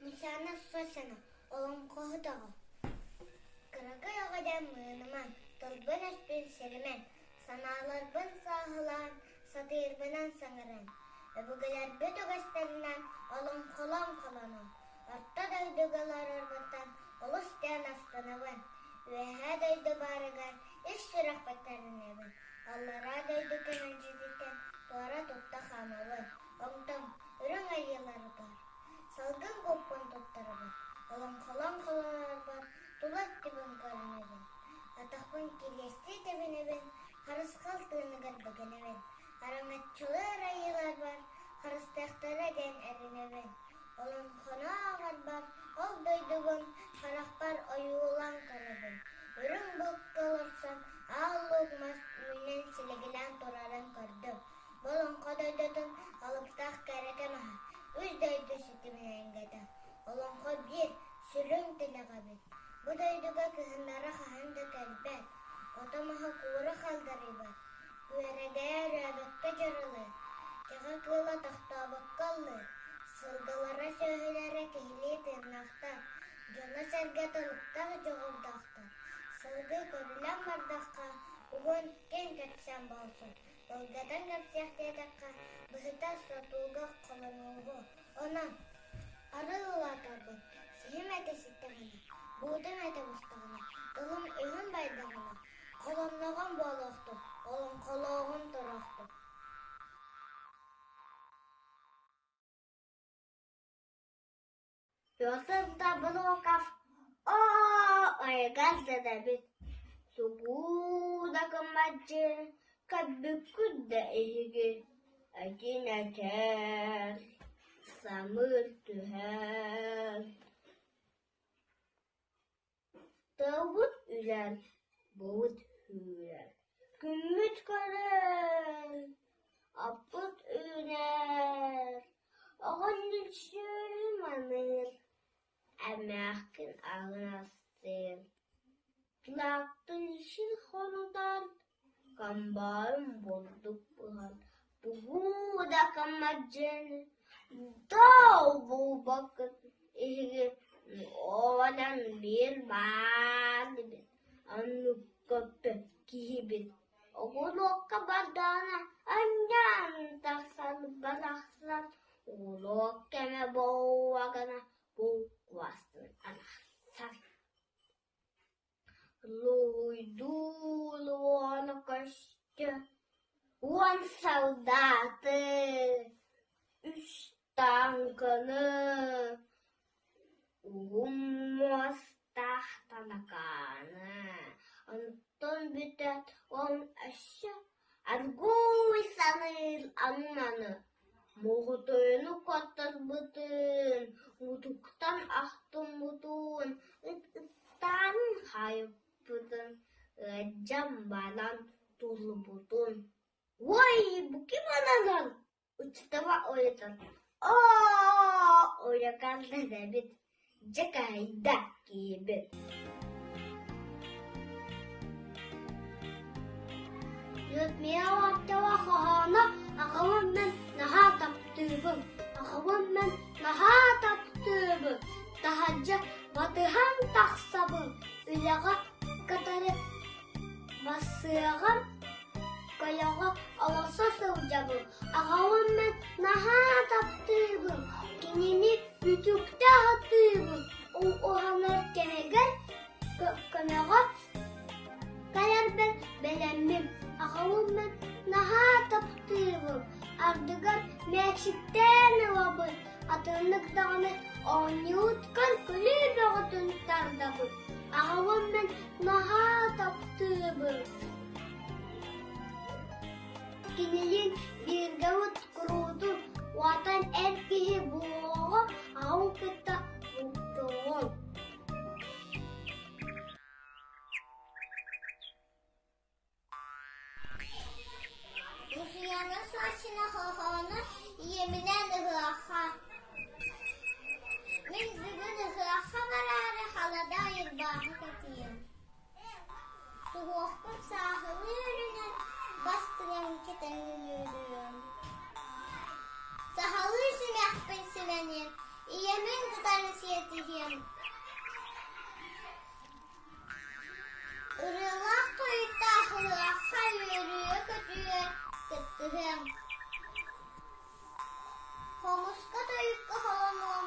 Мусяна Сосина олоҥхоһут оҕо. Кыракый оҕо диэн мыынымаҥ, тылбын-өспүн сиримэҥ, санааларбын сааһылаан, сатыырбынан саҥаран, өбүгэлэрбит үгэстэринэн олоҥхолоон холонон, орто дойдуга олорорбуттан олус диэн астынабын. Үөһээ дойду баарыгар ис сүрэхпиттэн эрэнэбин, аллараа дойду кэмэлдьититтэн туора тутта хаамабын. Онтон үрүҥ айыыларыгар салгын куппун туттарабын, олоҥхолоон холонорбор тула өттүбүн көрүнэбин, атахпын кириэстии тэбинэбин, харысхал тыыныгар быгынабын, араҥаччылыыр айыыларбар харыстыахтара диэн эрэнэбин, олоҥхону ааҕарбар ол дойдубун харахпар ойуулаан көрөбүн, үрүҥ булка олорсон аал луук мас үүнэн силигилээн турарын көрдүм. Бу олоҥхо дойдутун алыптаах кэрэкэ маһа, үс дойду ситиминэн Олоҥхо биир сүрүн тилэҕэ эбит. Бу дойдуга кыһыннара хаһан да кэлбэт, ото-маһа куура халдарыйбат, күөрэгэйэ өрөөбөккө дьарылыыр, кэҕэ кыыла тохтообокко ыллыыр, сылгылара сүөһүлэрэ киһилии тыыннаахтар, дьоно-сэргэтэ олуктаах дьоҕурдаахтар. Сылгы көрүлэн бардахха, уһун, киэҥ кэпсээн буолсун. Кылгатан кэпсиэх диэтэххэ, быһыта сотууга холонууһу. Онон арыы улаатарбын, сиһим этэ ситтэҕинэ, буутум этэ бустаҕына, тылым өһүм байдаҕына, холонноҕум буолуохтун, олоҥхолооҕум туруохтун. Петр Доброков оо айыгар дэнэбит, тугу да гыммат дьиэ көрбүккүт да эһиги, этин этэр, самыыр түһэр Тылбыт үлэр, буут үүрэр, күммүт көрөр, аппыт үүнэр, оҕонньор сүөһү маныыр, эмээххин аһын астыыр, Тулаахтын сир хонутан, комбайн бурдук быһан, тугу да гыммат дьиэни доо булбаккыт эһиги оҕонон биир баар эбит, оннук көппөт киһибит Оҕуруокка бардаҕына анньан тахсан барахсан уруок кэмэ буоллаҕына булкуастан арахсар Луйдуу уона көстө, уон солдаты, үс тааҥканы, уһун муостаах танакааны, онтон бүтэн уон өссө аргыый саныыр аны-маны Моҕотойуну куоттарбытын, мутуктан ахтыммытын, ыт-ыттаан хаайбытын, ыалдьан баран туллубутун «Уой, бу ким ананан?» учуутала ойутан «Оо, уйакаллар эбит, дьэ каһыйда киһибит» Людмила Лаптева хоһооно «Аҕабын мин наһаа таптыыбын, аҕабын мин наһаа таптыыбын, таһырдьа батыһан тахсабын, үлэҕэ кытары бассыаҕым, көлөҕө олорсо сылдьабын, аҕабын мин наһаа таптыыбын, кинини үтүктэ аһатыыбын, уһанар кэмигэр көмөҕө кэлэрбэр бэлэммин, аҕабын мин наһаа таптыыбын, ардыгар мээчиктээн ылабын, атыннык даҕаны оонньууткан күлүү бөҕөтүн тардабын, аҕабын мин наһаа таптыыбын. Кинилиин бииргэ куруутун уотан эр киһи буолуоҕу аҕабын кытта бултуоҕум. Лусияна Сосина хоһооно ийэминээн ыһыахха. Мин бүгүн ыһыахха бараары халадаай ырбаахы кэтиэм. Суһуохпун сааһылыы өрүнэн бас тыам кэтэн үөрүөм. Сахалыы симэхпин симэниэм. Ийэбин кытары сиэтиһиэм Ырыалаах тойуктаах ыһыахха үөрүө-көтүө кыттыһыам Хомуска тойукка холонуом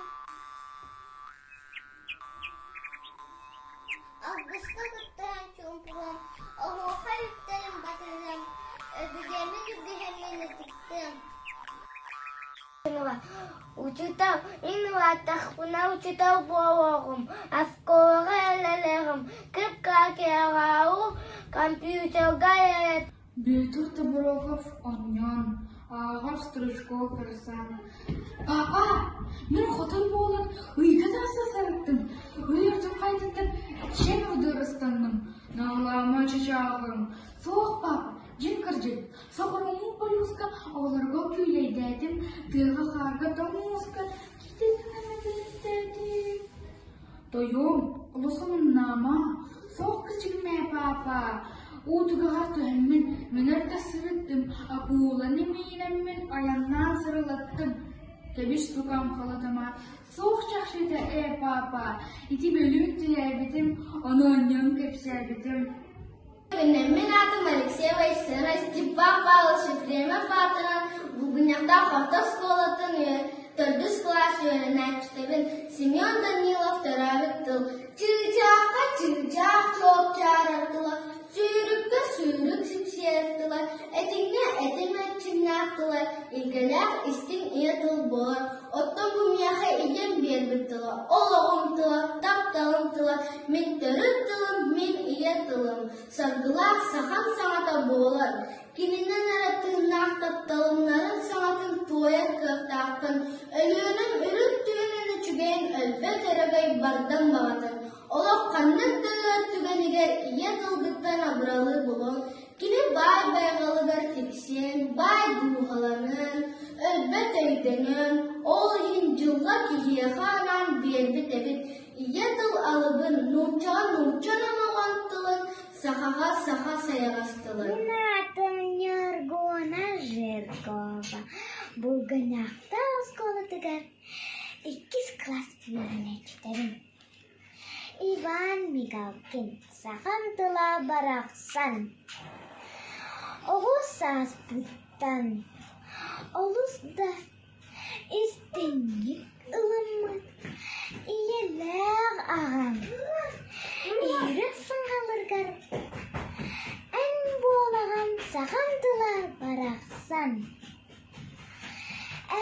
Алгыска кыттыһан чуумпуруом, оһуохай үктэлин батыһыам, өбүгэммин үгэһиммин ытыктыам Учуутал мин улааттахпына учуутал буолуоҕум, оскуолаҕа үлэлиэҕим, кып-кыра компьютерга Бүөтүр Тобуроков оонньоон, ааҕар Стручков Руслан «Папа, мин хотун буолан ыйга тахса сырыттым, ый үрдүк хайатыттан чэм удурустанным, наалаама чычааҕым, суох папа, дьиҥ кырдьык, соҕурууҥҥу полюска оҕолорго күүлэйдээтим, тыаҕа-хаарга тоҥ мууска киирдим Тойуом, олус омуннаама, суох кичигинээ паапа, уутугаҕар түһэммин, мин өртө сырыттым, акууланы миинэммин айаннаан сырылаттым. Кэбис тукаам халатыма, суох чахчыта ээ паапа, ити бөлүүн түһээбитим, ону оонньоон кэпсээбитим. Мин аатым Алексей Вайсера, Степан Павлович Ефремов аатынан Булгунньахтаах орто оскуолатын төрдүс кылаас үөрэнээччитэбин. Семен Данилов төрөөбүт тыл Чыычаахха чыычаах чуопчаарар тыла, сүүрүккэ сүүрүк сипсиэр тыла, этиҥҥэ этиҥ эрчимнээх тыла, илгэлээх истиҥ ийэ тыл буолар. Оттон бу миэхэ ийэм биэрбит тыла, олоҕум тыла, тапталым тыла, мин төрүт тылым, мин ийэ тылым, саргылаах сахам саҥата буолар. Кининэн эрэ тыыннаах тапталымнарын саҥатын туойар кыахтаахпын, Өлүөнэм үрүҥ түөнүн үчүгэйин өлбөт өрөгөй бардам баҕатын, олох ханнык да ыар түгэнигэр ийэ тылгыттан абыралы булуҥ, кини баай байҕалыгар тиксиэн, баай дууһаланыан, өлбөт өйдөнүөн, ол иһин дьылҕа киһиэхэ анаан биэрбит эбит ийэ тыл алыбын, нууччаҕа нуучча номоҕон тылын, сахаҕа саха сайаҕас тылын. Мин аатым Ньургуна Жиркова. Булгунньахтаах оскуолатыгар иккис кылаас үөрэнээччитэбин. Иван Мигалкин «Сахам тыла барахсан» Оҕо сааспыттан олус да истиҥник ылыммыт ийэлээх аҕам иһирэх саҥаларыгар «Эн буолаҕын сахам тыла барахсан»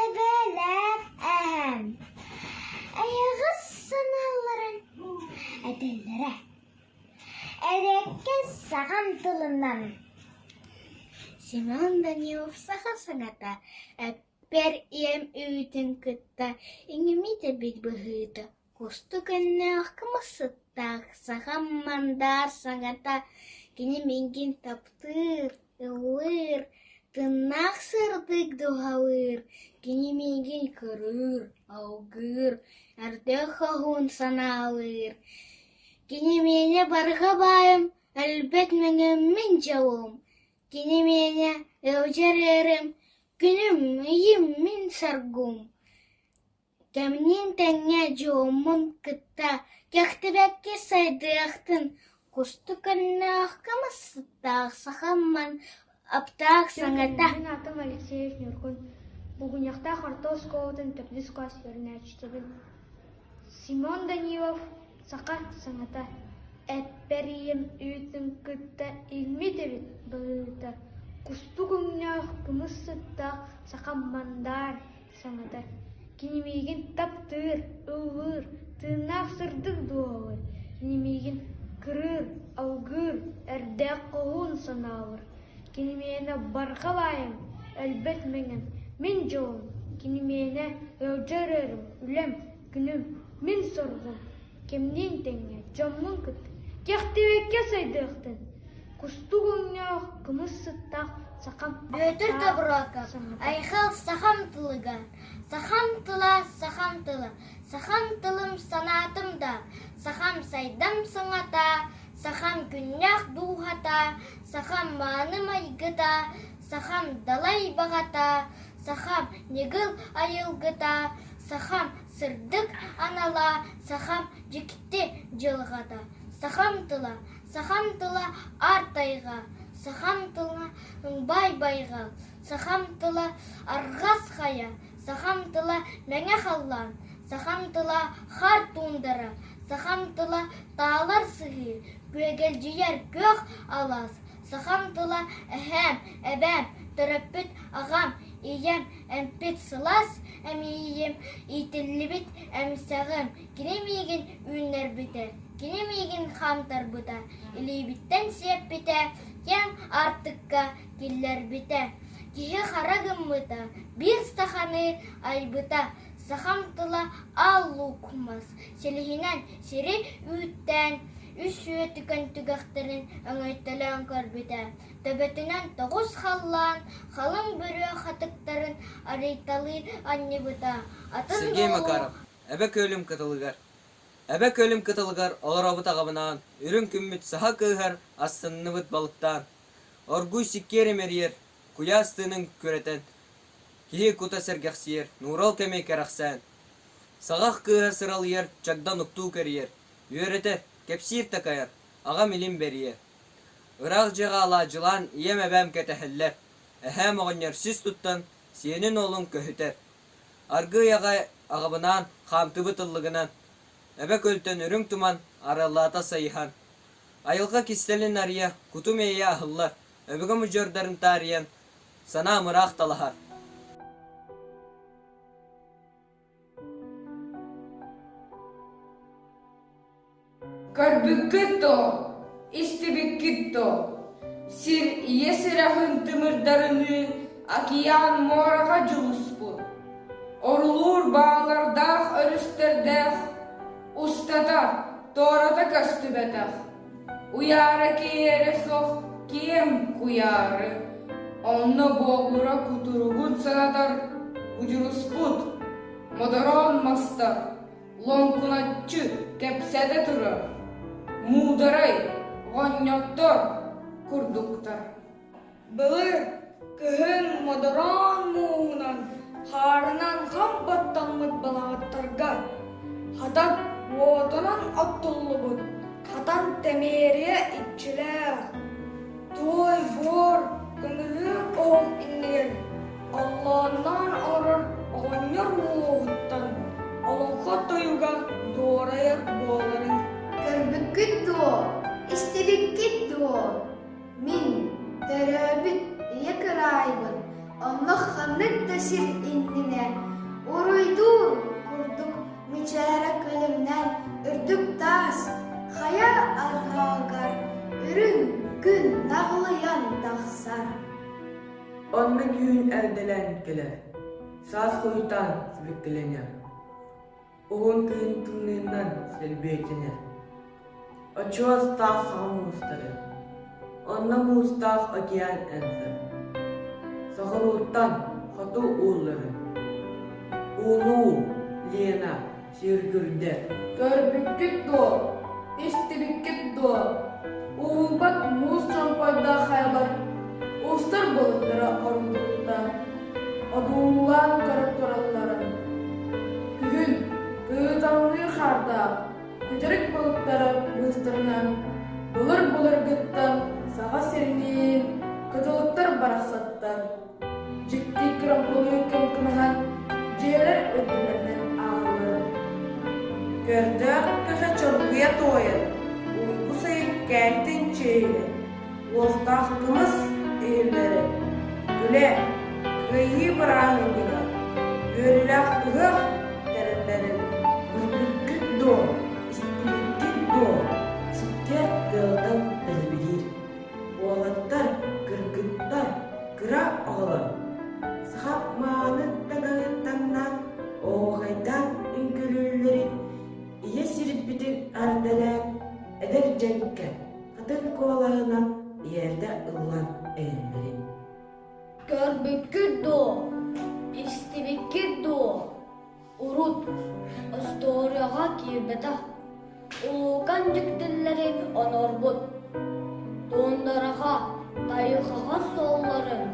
Эбээлээх эһэм эйэҕэс санааларын этэллэрэ: «Эрэккэ сахам тылынан» Семен Данилов саха саҥата эппэр ийэм үүтүн кытта иҥмит эбит быһыыта Кустук өҥнөөх кымыс сыттаах сахам мандаар саҥата кини миигин таптыыр, ыллыыр, тыыннаах сырдык дууһалыыр, кини миигин кырыыр, алгыыр, эрдээх хоһуун санаалыыр. Кини миэнэ барҕа баайым, өлбөт мэҥэм мин дьолум, кини миэнэ ыалдьар ыарым, күнүм, ыйым мин соргум. Кэмниин тэҥҥэ дьуоммун кытта кэхтибэккэ сайдыахтын, кустук өҥнөөх кымыс сыттаах сахаммын аптаах саҥата Мин аатым Алексеев Ньургун. Булгунньахтаах орто оскуолатын төрдүс кылаас үөрэнээччитэбин. Семен Данилов саха саҥата эппэр ийэм үүтүн кытта иҥмит эбит быһыыта, кустук өҥнөөх кымыс сыттаах сахам мандаар саҥата Кини миигин таптыыр, ыллыыр, тыыннаах сырдык дуоһалыыр, кини миигин кырыыр, алгыыр, эрдээх хоһуун санаалыыр, кини миэнэ барҕа баайым, өлбөт мэҥэм, мин дьолум, кини миэнэ ыалдьар ыарым, үлэм, күнүм, мин соргум, кимниин тэҥҥэ дьоммун кытта кэхтибэккэ сайдыахтын, кустук өҥнөөх, кымыс сыттаах сахам Бүөтүр аптаах Тобуруокап саҥата Айхал сахам тылыгар Сахам тыла, сахам тыла, сахам тылым санаатым да, сахам сайдам саҥата, сахам күннээх дууһата, сахам мааны майгыта, сахам далай баҕата, сахам ньыгыл айылгыта, сахам. сырдык анала, сахам дьикти дьылҕата. Сахам тыла, сахам тыла аар тайҕа, сахам тыла баай байҕал, сахам тыла арҕас хайа, сахам тыла мэҥэ халлаан, сахам тыла хаар туундара, сахам тыла таалар сыһыы, күөгэлдьийэр күөх алаас, сахам тыла эһээм, эбээм, төрөппүт аҕам, ийэм, эмпит сылаас эмиийим, иитиллибит эмсэҕим, кини миигин үүннэрбитэ, кини миигин хаамтарбыта, илиибиттэн сиэппитэ, киэҥ аартыкка киллэрбитэ, киһи хара гыммыта, биир саханы айбыта, сахам тыла аал луук мас, силиһинэн сири үүттээн, үс үөтүкэн түгэхтэрин өҥөйтөлөөн көрбүтэ, төбөтүнэн тоҕус халлаан халыҥ бүрүө хатыктарын арыйталыы анньыбыта, атын Сергей уолу Макаров, Эбэ күөлүм кытылыгар Эбэ күөлүм кытылыгар олоробут аҕабынаан, үрүҥ күммүт саха кыыһар астынныбыт балыктаан, оргууй сиккиэр имэрийэр, куйаас тыынын күрэтэн, киһи кута сэргэхсийэр, нуурал кэми кэрэхсээн, саҕах кыыһа сыралыйар, чагдан уктуу кэрийэр, үөрэтэр, кэпсиир такайар, аҕам илин бэрийэр. Ыраах дьиэҕэ алаадьылаан ийэм эбээм кэтэһэллэр, эһээм оҕонньор сис туттан сиэнин уолун көһүтэр. Аргыый аҕай аҕабынаан хаамтыбыт ыллыгынан, эбэ көлтөн үрүҥ туман арыаллаата сайыһан, айылҕа кистэлин арыйа, кутум иэйэ аһыллар, өбүгэм удьуордарын таарыйан, санаам ыраах талаһар. Көрбүккүт дуо, истибиккит дуо, сир ийэ сүрэҕин тымырдарыныы океан муораҕа дьулуспут, орулуур баалардаах өрүстэрдээх, устата, туората көстүбэтэх, уйаара киэрэ суох киэҥ куйаары, онно буобура кутуругун санатар будьуруспут, модороон мастар, Лоҥкуначчы кэпсэтэ турар, муударай оҕонньоттор курдуктар. Былыр кыһын модороон мууһунан хаарынан хам баттаммыт балаҕаттарга хатан уотунан оттуллубут хатан тэмиэрийэ иччилээх туой буор көмүлүөк оһох иннигэр Оллоонноон олорор оҕонньор уоһуттан олоҥхо тойуга дуорайар буоларын Көрбүккүт дуо, истибиккит дуо? Мин төрөөбүт ийэ кыраайбын онно ханнык да сир иннинэ уруйдуур курдук мичээрэ күлүмнээн үрдүк таас хайа арҕаҕар үрүҥ күн наҕылыйан тахсар. Онно түүн эрдэлээн кэлэр, саас хойутаан сибикилэнэр, уһун кыһын тымныынан сэлбиэтэнэр. Очуос таах саҕа муустары, онно муустаах океан энсэр. Соҕурууттан хоту ууллары, уулуу Лена Сүргүрдэр Көрбүккүт дуо, истибиккит дуо, уулбат муус чомпойдоох хайалар устар былыттара ордубуттар, одуулаан көрө туралларын. Күһүн кыытаҥныыр хаардаах күтэрик былыттара быыстарынан былыр-былыргыттан Саха сириниин кытылыктар барахсаттар Дьикти кырампылыы кыҥкынаһан дьиэлэр үрдүлэринэн ааһаллара. Көрдөөх көхө чоргуйа туойан, уйгу сайын кээлтин чэйинэ, уохтаах кымыс иһиллэрэ, үлэ, кыайыы бырааһынньыга, үөрүүлээх ыһыах тэриллэрин Көрбүккүт дуо, истибиккит дуо, сиккиэр тыалтан тэлибириир Уолаттар, кыргыттар, кыра оҕолор саха мааны таҥаһын таҥнан, оһуохайдаан үҥкүүлүүллэрин ийэ сирбитин ардалаан, эдэр дьэҥкэ хатын куолаһынан ийэрдэ ыллаан эһэллэрин. Көрбүккүт дуо, истибиккит дуо? Урут остуоруйаҕа киирбэтэх улуукан дьиктилэри онорбут, туундараҕа, тайҕаҕа суолларын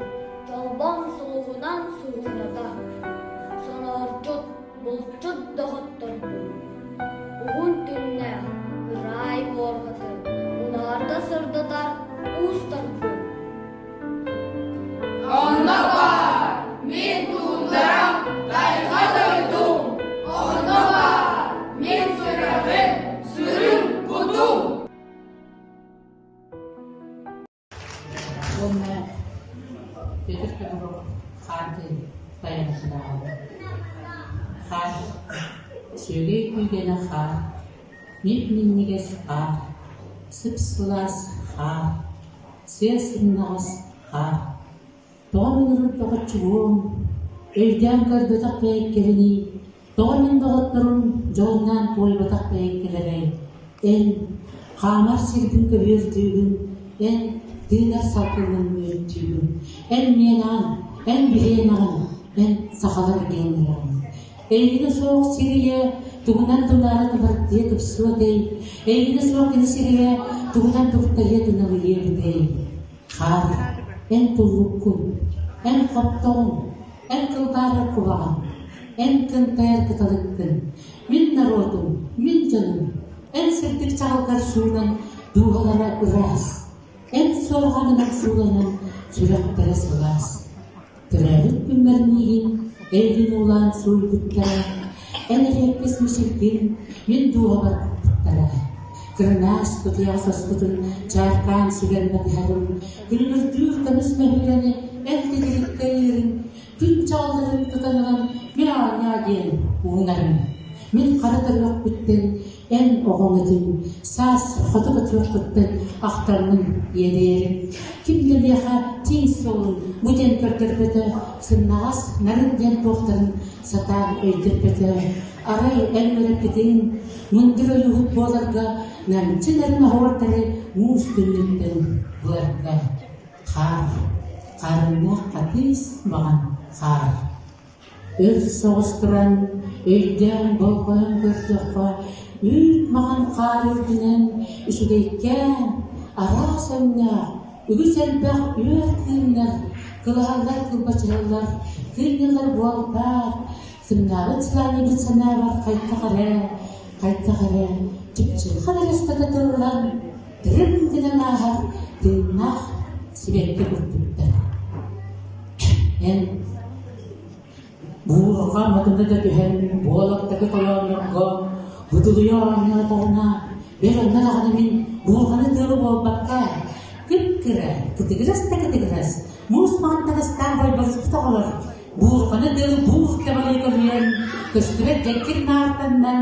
чолбон сулуһунан суһумната, сонордьут, булчут доҕотторун. Хаар, сүөгэй күүгэнэ хаар, мип-минньигэс хаар, сып-сылаас хаар, сыа сымнаҕас хаар. Тоҕо мин ырыппакаччыгуом, өйдөөн көрбөтөх бэйэккэбиний, тоҕо мин доҕотторум дьолуннаан туойбатах бэйэккэлэрэй? Эн хаамар сирбин көбүөрдүүгүн, эн тыынар салгыҥҥын мүөттүүгүн, эн миэнэҕин, эн биһиэнэҕин, эн сахалар гиэннэрэҕин. Эйигинэ суох сир ийэ тугунан тунаара тыбардыа тупсуо этэй, эйигинэ суох кини сир ийэ тугунан туртайыа туналыйыа эбитэй? Хаар, эн туллуккун, эн хоптоҕуҥ, эн кылбаарар кубаҕын, эн кынтайар кыталыккын, мин норуотум, мин дьонум, эн сырдык чаҕылгар суунан дууһалара ыраас, эн суорҕанынан сууланан сүрэхтэрэ сылаас. Төрөөбүт күммэр миигин эйигин уулаан сууйбуттара, эн эриэккэс мичилгин мин дууһабар куппуттара. Кырынаас кутуйах соспутун чааркаан сүгэн батыһарым, күлүмүрдүүр көмүс мөһүүрэни эн титириккэ ыырын, күн чаҕылларын тутан ылан мяу-мяу диэн уунарым. Мин хара төрүөхпүттэн Эн оҕоҥ этиҥ, саас хоту көтүөххүттэн ахтаҥҥын иэдэйэрим. Ким да миэхэ тииҥ суолун бу диэн көрдөрбөтө, сымнаҕас нарын диэн туохтарын сатаан өйдөппөтө. Арай эн үөрэппитиҥ, мындыр ойууһут буоларга намчы нарын оһуордары муус түннүктэн буларга. Хаар, хаарыннаах хатыыс маҕан хаар. Өр соҕус туран, өйдөөн болҕойон көрдөххө, үүт маҕан хаар үрдүнэн үчүгэйкээн, араас өҥнөөх, үгүс элбэх үөр кыымнар, кылаһаллар кылбачыһаллар, кыынньалар буолбаат, сымнаабыт сылаанньыйбыт санаабар хайдах эрэ, хайдах эрэ чыпчылҕан эрэ устата тыллан, тырым гынан ааһар тыыннаах сибэкки курдуктар. Эн буурҕа модуна да түһэн буолаттагы толооннорго будулуйа оонньоотоҕуна, бэл онно даҕаны мин буурҕаны тыалы буолбакка, кып-кыра, кытыгырас да кытыгырас, муус маҥан таҥастаах бойборуспут оҕолор буурҕаны тыалы буур кэбэлэй көһүйэн, көстүбэт дьэҥкир наартаннан,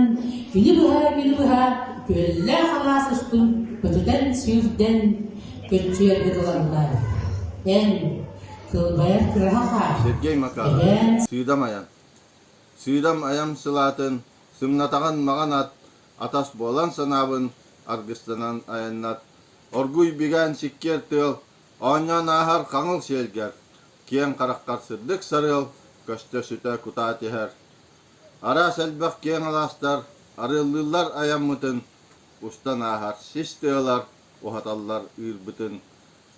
күнү быһа күнү быһа күөллээх алаас устун көтүтэн сүүрдэн көччүйэргэ дылаллар. Эн Кылбайар кыраһа хаар, Сергей Макаров, эбээн Сыыдам айан Сыыдам айам сылаатын, сымнатаҕын маҕан ат, атас буолан санаабын аргыстанан айаннат. Оргууй бигээн сиккиэр тыал, оонньоон ааһар хаҥыл сиэлгэр, киэҥ хараххар сырдык сарыал, көстө сүтэ кутаа түһэр. Араас элбэх киэҥ алаастар арыаллыыллар айаммытын, устан ааһар сис тыалар уһаталлар ыырбытын.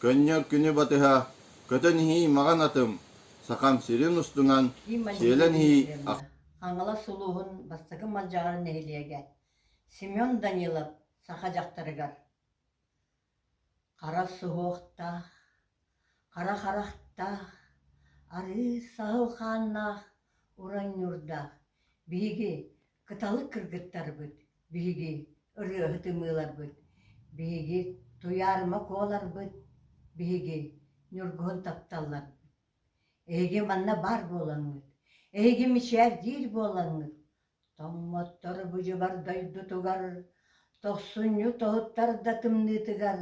Көнньөр күнү батыһа көтөн иһии маҕан атым, Сахам сирин устунан Римма сиэлэн иһии Дмитриевна, Хаҥалас улууһун Бастакы Малдьаҕар нэһилиэгэ, Семен Данилов саха дьахтарыгар Хара суһуохтаах, хара харахтаах, арыы саһыл хааннаах уран ньуурдаах биһиги кыталык кыргыттарбыт, биһиги ырыаһыт ымыыларбыт, биһиги туйаарыма куоларбыт, биһиги ньургуһун тапталларбыт. Эһиги манна баар буолаҥҥыт, эһиги мичээрдиир буолаҥҥыт, тоҥмоттор быдьыбар дойдутугар, тохсунньу тоһуттар да тымныытыгар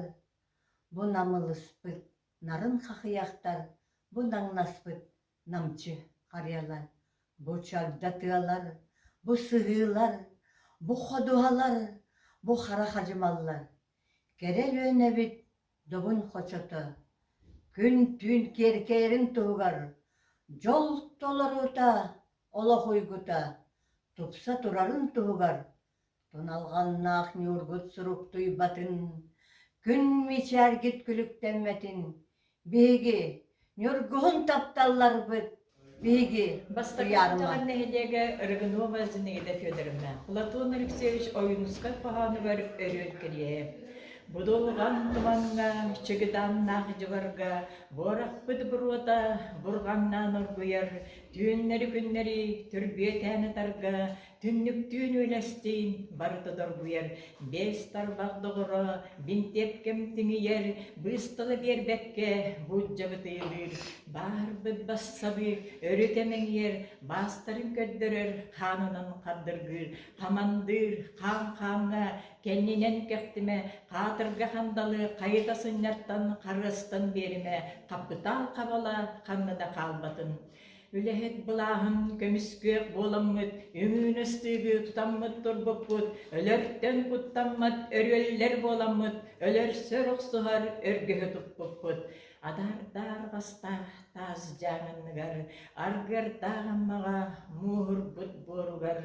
бу намылыспыт нарын хахыйахтар, бу наҥнаспыт намчы харыйалар, бу чагда тыалар, бу сыһыылар, бу ходуһалар, бу хара хадьымаллар. Кэрэ Өлүөнэбит добун хочото, күн-түүн киэркэйэрин туһугар дьол толоруута, олох уйгута тупса турарын туһугар Туналҕаннаах ньуургут суруктуйбатын, күн мичээргит күлүктэммэтин, биһиги ньургуһун тапталларбыт, биһиги Бастакы туйаарыма. Малдьаҕар нэһилиэгэ Рыгынова Зинаида Федоровна Платон Алексеевич Ойуунускай хоһоонугар өрүөл кэриэһэ. Будулҕан тумаҥҥа, чыгыдааннаах дьыбарга буорахпыт буруота бурҕаҥнаан оргуйар. Түүннэри-күннэри түрбүөтээн ытарга Түннүктүүн үлэстиин барыта доргуйар, Биэс тарбах доҕоро бинтиэпкэм тиҥийэр, Быыстала биэрбэккэ буулдьабыт ыйылыыр, Бааһырбыт бассабыы өрүтэ мэҥийэр, Баастарын көрдөрөр хаанынан хардыргыыр, Хамандыыр хаан хааҥҥа кэннинэн кэхтимэ, Хаатырга хандалы хайыта сынньартан харыастан биэримэ, Хапытаал хабала ханна да хаалбатын. Үлэһит былааһын көмүскүөх буоламмыт, үҥүүнү ыстыыгы тутаммыт турбуппут, өлөртөн куттаммат өрүөллэр буоламмыт, өлөрсөр охсуһар өргөһү туппуппут. Адаардаах арҕастаах таас дьааҥынныгар, аргыардаах Аммаҕа мууһурбут буоругар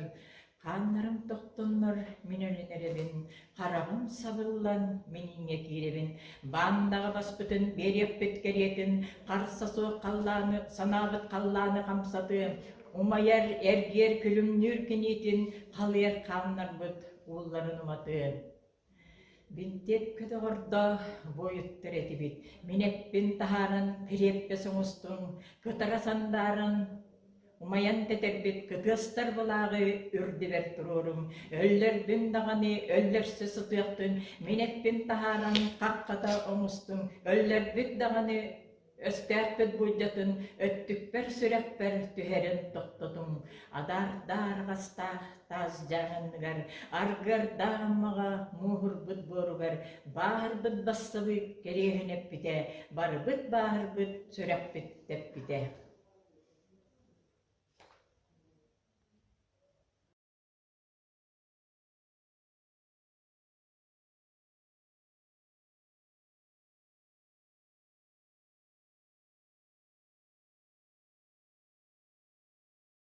Хааннарым тохтоннор мин өлөн эрэбин, хараҕым сабыллан мин иҥҥэ киирэбин, баандаҕа баспытын биэриэхпит кэриэтин, харса суох халлааны, санаабыт халлааны хамсатыам, умайар, эргиэр күлүмнүүр киниитин халыйар хааннарбыт уулларын уматыам. Бинтиэпкэ доҕордоох буойуттар этибит, мин эппин таһааран кириэппэс оҥостуҥ, кытара сандааран умайан тэтэрбит кытыастар былааҕы үрдүбэр туруоруҥ, өллөрбүн даҕаны өллөрсө сытыахтын, мин эппин таһааран хаххата оҥостуҥ, өллөрбүт даҕаны Өстөөхпүт булдьатын өттүкпэр сүрэхпэр түһэрин тохтотуҥ, адаардаах арҕастаах таас дьааҥыныгар, аргыардаах Аммаҕа мууһурбут буоругар бааһырбыт бассабыык кэриэһин эппитэ, барбыт бааһырбыт сүрэхпит тэппитэ.